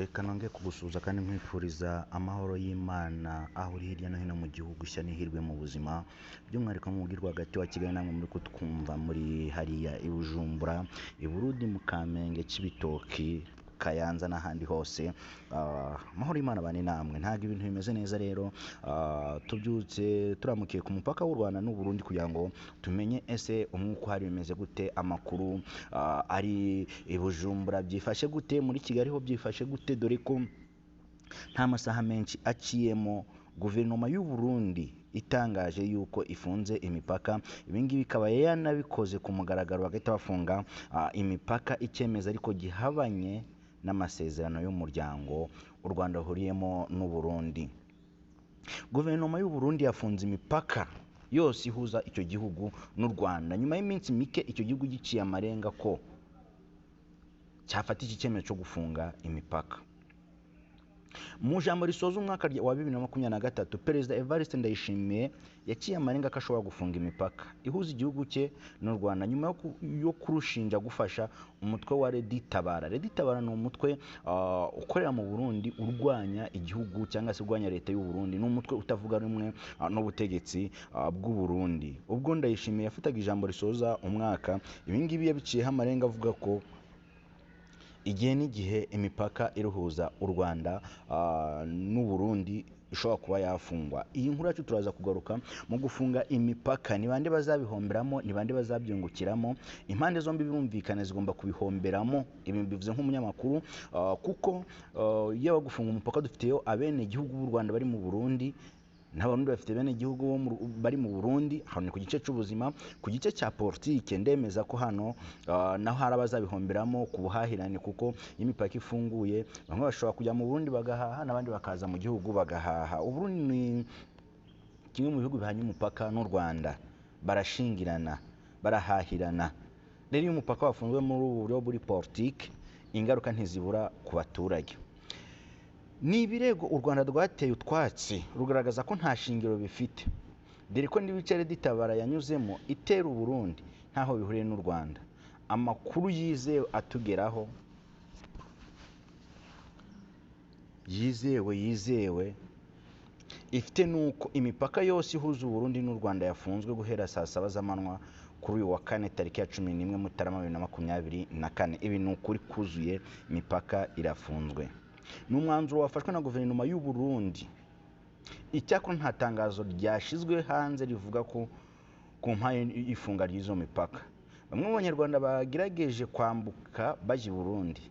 Reka nongere kugusuhuza kandi nkwifuriza amahoro y'Imana aho uri hirya no hino mu gihugu, ishya n'ihirwe mu buzima, by'umwihariko mu mujyi rwagati wa Kigali namwe muri kutwumva muri hariya i Bujumbura, i Burundi, mu Kamenge, Cibitoki, Kayanza n'ahandi hose. Amahoro y'Imana abane namwe. Ntabwo ibintu bimeze neza rero, tubyutse turamukiye ku mupaka w'u Rwanda n'u Burundi kugira ngo tumenye ese umwuka uhari bimeze gute, amakuru ari i Bujumbura byifashe gute, muri Kigali ho byifashe gute, dore ko nta masaha menshi aciyemo guverinoma y'u Burundi itangaje yuko ifunze imipaka. Ibi ngibi ikaba yanabikoze ku mugaragaro, bagahita bafunga imipaka, icyemezo ariko gihabanye n'amasezerano y'umuryango u Rwanda ruhuriyemo n'u Burundi. Guverinoma y'u Burundi yafunze imipaka yose ihuza icyo gihugu n'u Rwanda nyuma y'iminsi mike icyo gihugu giciye amarenga ko cyafata iki cyemezo cyo gufunga imipaka. Mu ijambo risoza umwaka wa 2023, Perezida Evariste Ndayishimiye yaciye amarenga ko ashobora gufunga imipaka ihuza igihugu cye n'u Rwanda nyuma yo kurushinja gufasha umutwe wa Red Tabara. Red Tabara ni umutwe ukorera mu Burundi urwanya igihugu cyangwa se urwanya leta y'u Burundi, ni umutwe utavuga rumwe n'ubutegetsi bw'u Burundi. Ubwo Ndayishimiye yafataga ijambo risoza umwaka, ibi ngibi yabiciyeho amarenga avuga ko igihe n'igihe imipaka iruhuza u Rwanda n'u Burundi ishobora kuba yafungwa. Iyi nkuru yacu turaza kugaruka mu gufunga imipaka, ni bande bazabihomberamo, ni bande bazabyungukiramo? Impande zombi birumvikana zigomba kubihomberamo. Ibi mbivuze nk'umunyamakuru, kuko yaba gufunga umupaka dufiteyo abene gihugu b'u Rwanda bari mu Burundi, n'Abarundi bafite bene gihugu bari mu Burundi. Hano ni ku gice cy'ubuzima. Ku gice cya politike ndemeza ko hano naho hari abazabihomberamo ku buhahirane, kuko iyo imipaka ifunguye bamwe bashobora kujya mu Burundi bagahaha n'abandi bakaza mu gihugu bagahaha. Uburundi ni kimwe mu bihugu bihanye umupaka n'u Rwanda, barashingirana, barahahirana. Rero iyo umupaka wafunzwe muri ubu buryo buri politike, ingaruka ntizibura ku baturage. Ni ibirego u Rwanda rwateye utwatsi rugaragaza ko nta shingiro bifite, dore ko n'ibice Red Tabara yanyuzemo itera u Burundi ntaho bihuriye n'u Rwanda. Amakuru yizewe atugeraho, yizewe ifite nuko imipaka yose ihuza u Burundi n'u Rwanda yafunzwe guhera saa saba z'amanywa kuri uyu wa kane tariki ya 11 Mutarama 2024. Ibi ni ukuri kuzuye, imipaka irafunzwe. Ni umwanzuro wafashwe na guverinoma y'u Burundi. Icyakora nta tangazo ryashyizwe hanze rivuga ko ku mpaye ifunga ry'izo mipaka. Bamwe mu banyarwanda bagerageje kwambuka bajya i Burundi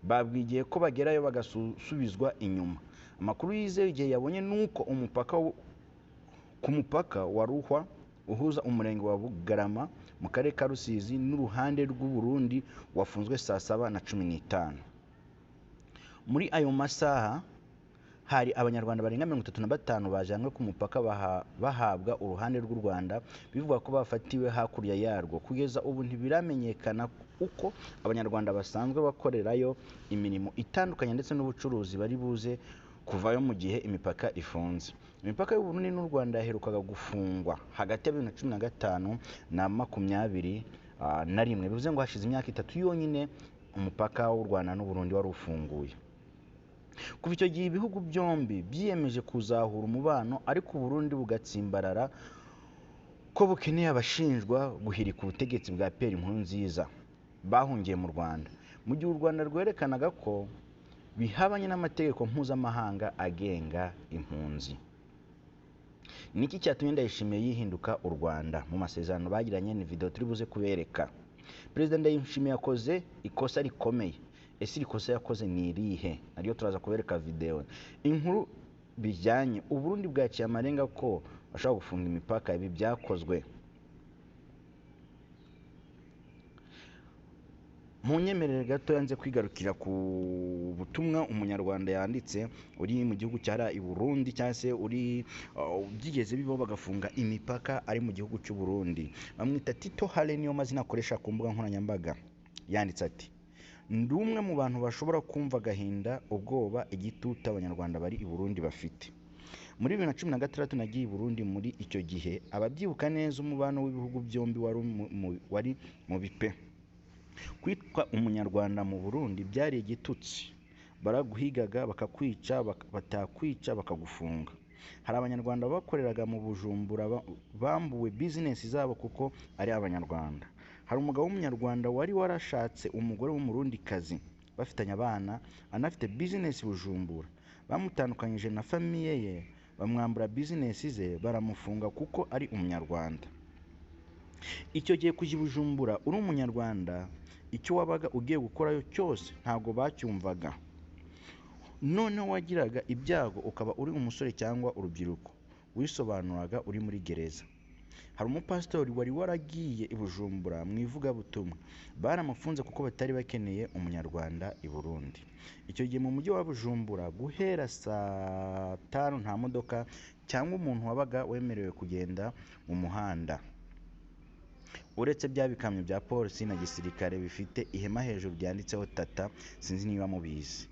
babwigiye ko bagerayo bagasubizwa inyuma. Amakuru yizewe igihe yabonye nuko ku mupaka wa Ruhwa uhuza umurenge wa Bugarama mu karere ka Rusizi n'uruhande rw'u Burundi wafunzwe saa 7:15. Muri ayo masaha hari abanyarwanda barenga 35 bajanywe ku mupaka bahabwa uruhande rw'u Rwanda, bivugwa ko bafatiwe hakurya yarwo. Kugeza ubu ntibiramenyekana uko abanyarwanda basanzwe bakorerayo imirimo itandukanye ndetse n'ubucuruzi bari buze kuvayo mu gihe imipaka ifunze. Imipaka y'u Burundi n'u Rwanda yaherukaga gufungwa hagati ya 2015 na 2021, bivuze ngo hashize imyaka 3 yonyine umupaka w'u Rwanda n'u Burundi wari ufunguye. Kuva icyo gihe ibihugu byombi byiyemeje kuzahura umubano, ariko u Burundi bugatsimbarara ko bukeneye abashinjwa guhirika ubutegetsi bwa Pierre Nkurunziza bahungiye mu Rwanda, mu gihe u Rwanda rwerekanaga ko bihabanye n'amategeko mpuzamahanga agenga impunzi. Niki cyatumye Ndayishimiye yihinduka u Rwanda mu masezerano bagiranye? Ni video turi buze kubereka. Perezida Ndayishimiye yakoze ikosa rikomeye. Ese iri kosa yakoze ni irihe? Naryo turaza kubereka video. Inkuru bijyanye u Burundi bwaciye amarenga ko bashobora gufunga imipaka, ibi byakozwe. Mu nyemerere gato yanze kwigarukira ku butumwa umunyarwanda yanditse uri mu gihugu cya i Burundi, cyangwa se uri byigeze bibaho bagafunga imipaka ari mu gihugu cy'u Burundi. Bamwita Tito Hale, niyo mazina akoresha ku mbuga nkoranyambaga. Yanditse ati: ndi umwe mu bantu bashobora kumva agahinda, ubwoba, igitutu abanyarwanda bari i Burundi bafite. Muri 2016 nagiye i Burundi. Muri icyo gihe ababyibuka neza umubano w'ibihugu byombi wari mubi pe. Kwitwa umunyarwanda mu Burundi byari igitutsi. Baraguhigaga bakakwica, batakwica bakagufunga. Hari Abanyarwanda bakoreraga mu Bujumbura bambuwe bizinesi zabo kuko ari Abanyarwanda. Hari umugabo w'Umunyarwanda wari warashatse umugore w'Umurundikazi, bafitanye abana, anafite bizinesi Bujumbura. Bamutandukanyije na famille ye, bamwambura bizinesi ze, baramufunga kuko ari Umunyarwanda. Icyo gihe kujya i Bujumbura uri Umunyarwanda, icyo wabaga ugiye gukorayo cyose ntabwo bacyumvaga. Noneho wagiraga ibyago ukaba uri umusore cyangwa urubyiruko, wisobanuraga uri muri gereza. Hari umupasitori wari waragiye i Bujumbura mu ivugabutumwa, baramufunze kuko batari bakeneye Umunyarwanda i Burundi. Icyo gihe mu mujyi wa Bujumbura guhera saa 5 nta modoka cyangwa umuntu wabaga wemerewe kugenda mu muhanda, uretse bya bikamyo bya polisi na gisirikare bifite ihema hejuru ryanditseho Tata, sinzi niba mubizi.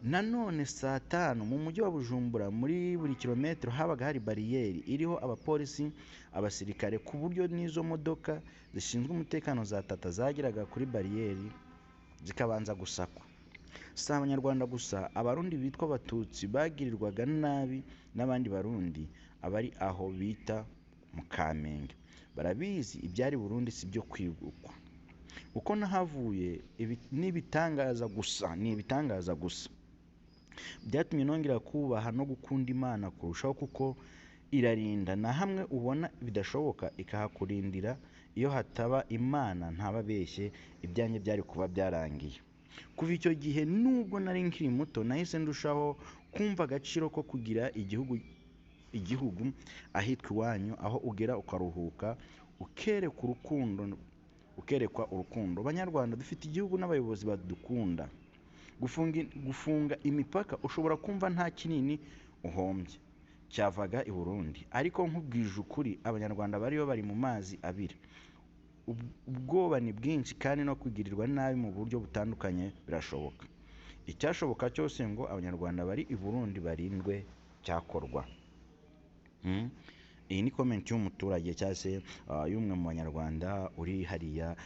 Nanone saa 5 mu mujyi wa Bujumbura muri buri kilometero habaga hari bariyeri iriho abapolisi, abasirikare, ku buryo n'izo modoka zishinzwe umutekano za Tata zageraga kuri bariyeri zikabanza gusakwa. Si Abanyarwanda gusa, Abarundi bitwa Abatutsi bagirirwaga nabi n'abandi Barundi abari aho bita mu Kamenge. Barabizi ibyari Burundi si byo kwibukwa. Uko nahavuye n'ibitangaza gusa, ni ibitangaza gusa. Byatumye nongera kubaha no gukunda Imana kurushaho kuko irarinda, na hamwe ubona bidashoboka ikahakurindira. Iyo hataba Imana ntababeshye, ibyanjye byari kuba byarangiye. Kuva icyo gihe nubwo nari nkiri muto, nahise ndushaho kumva agaciro ko kugira igihugu ahitwa iwanyu, aho ugera ukaruhuka, ukerekwa urukundo. Banyarwanda dufite igihugu n'abayobozi badukunda. Gufunga imipaka ushobora kumva nta kinini uhombye cyavaga i Burundi, ariko nkubwije ukuri Abanyarwanda bariyo bari mu mazi abira. Ubwoba ni bwinshi kandi no kugirirwa nabi mu buryo butandukanye birashoboka. Icyashoboka cyose ngo Abanyarwanda bari i Burundi barindwe cyakorwa. Iyi ni comment y'umuturage cyangwa se y'umwe mu Banyarwanda uri hariya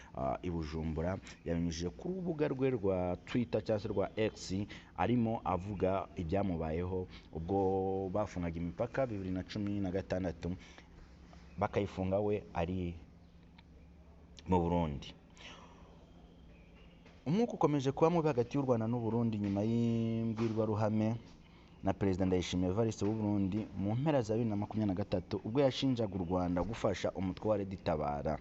i Bujumbura, yabinyujije ku rubuga rwe rwa Twitter cyangwa se rwa X, arimo avuga ibyamubayeho ubwo bafungaga imipaka 2016, bakayifunga we ari mu Burundi. Umwuka ukomeje kuba mubi hagati y'u Rwanda n'u Burundi nyuma y'imbwirwaruhame na Perezida Ndayishimiye Evariste w'u Burundi mu mpera za 2023, ubwo yashinjaga u Rwanda gufasha umutwe wa Red Tabara.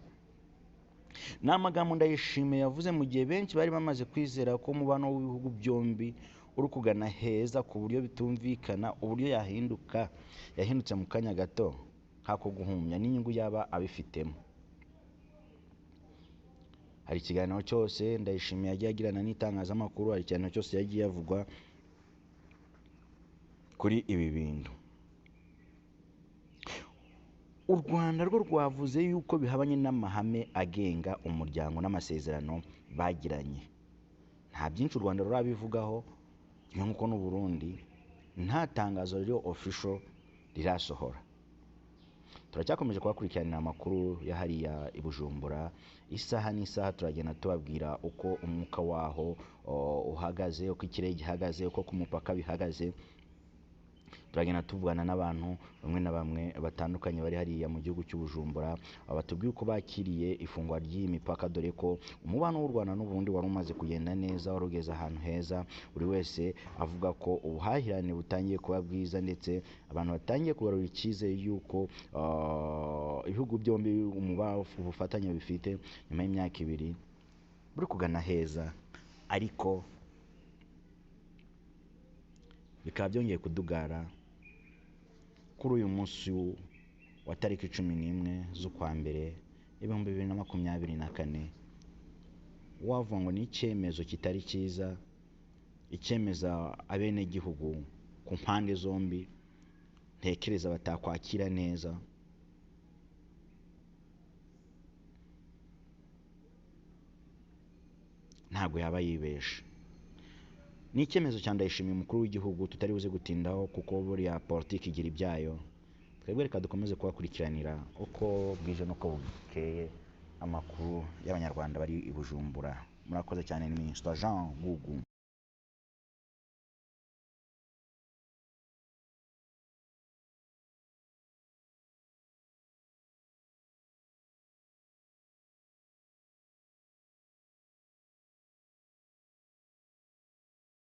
Ni amagambo Ndayishimiye yavuze mu gihe benshi bari bamaze kwizera ko umubano w'ibihugu byombi uri kugana heza, ku buryo bitumvikana uburyo yahindutse mu kanya gato nk'ako guhumya n'inyungu yaba abifitemo. Hari ikiganiro cyose Ndayishimiye yagiye agirana n'itangazamakuru, hari ikiganiro cyose yagiye avugwa kuri ibi bintu. U Rwanda rwo rwavuze yuko bihabanye n'amahame agenga umuryango n'amasezerano bagiranye. Nta byinshi u Rwanda rurabivugaho, nk'uko n'u Burundi nta tangazo ririho official rirasohora. Turacyakomeje kubakurikiranira amakuru ya hariya i Bujumbura, isaha n'isaha turagenda tubabwira uko umwuka waho uhagaze, uko ikirere gihagaze, uko ku mupaka bihagaze. Turagenda tuvugana n'abantu bamwe na bamwe batandukanye bari hariya mu gihugu cy'u Bujumbura, batubwiye uko bakiriye ifungwa ry'iyi mipaka, dore ko umubano w'u Rwanda n'u Burundi wari umaze kugenda neza, wari ugeze ahantu heza, buri wese avuga ko ubuhahirane butangiye kuba bwiza, ndetse abantu batangiye kugarura icyizere y'uko ibihugu byombi ubufatanye bifite nyuma y'imyaka 2 buri kugana heza, ariko bikaba byongeye kudugara kuri uyu munsi wa tariki 11 z'ukwa mbere 2024. Wavuga ngo ni icyemezo kitari cyiza, icyemeza abenegihugu ku mpande zombi ntekereza batakwakira neza. Ntabwo yaba yibeshe. Ni icyemezo cya Ndayishimiye umukuru w'igihugu tutari buze gutindaho, kuko buriya politiki igira ibyayo. Twebwe reka dukomeze kubakurikiranira uko bwije n'uko bukeye amakuru y'Abanyarwanda bari i Bujumbura. Murakoze cyane, ni Minisita Jean Gugu.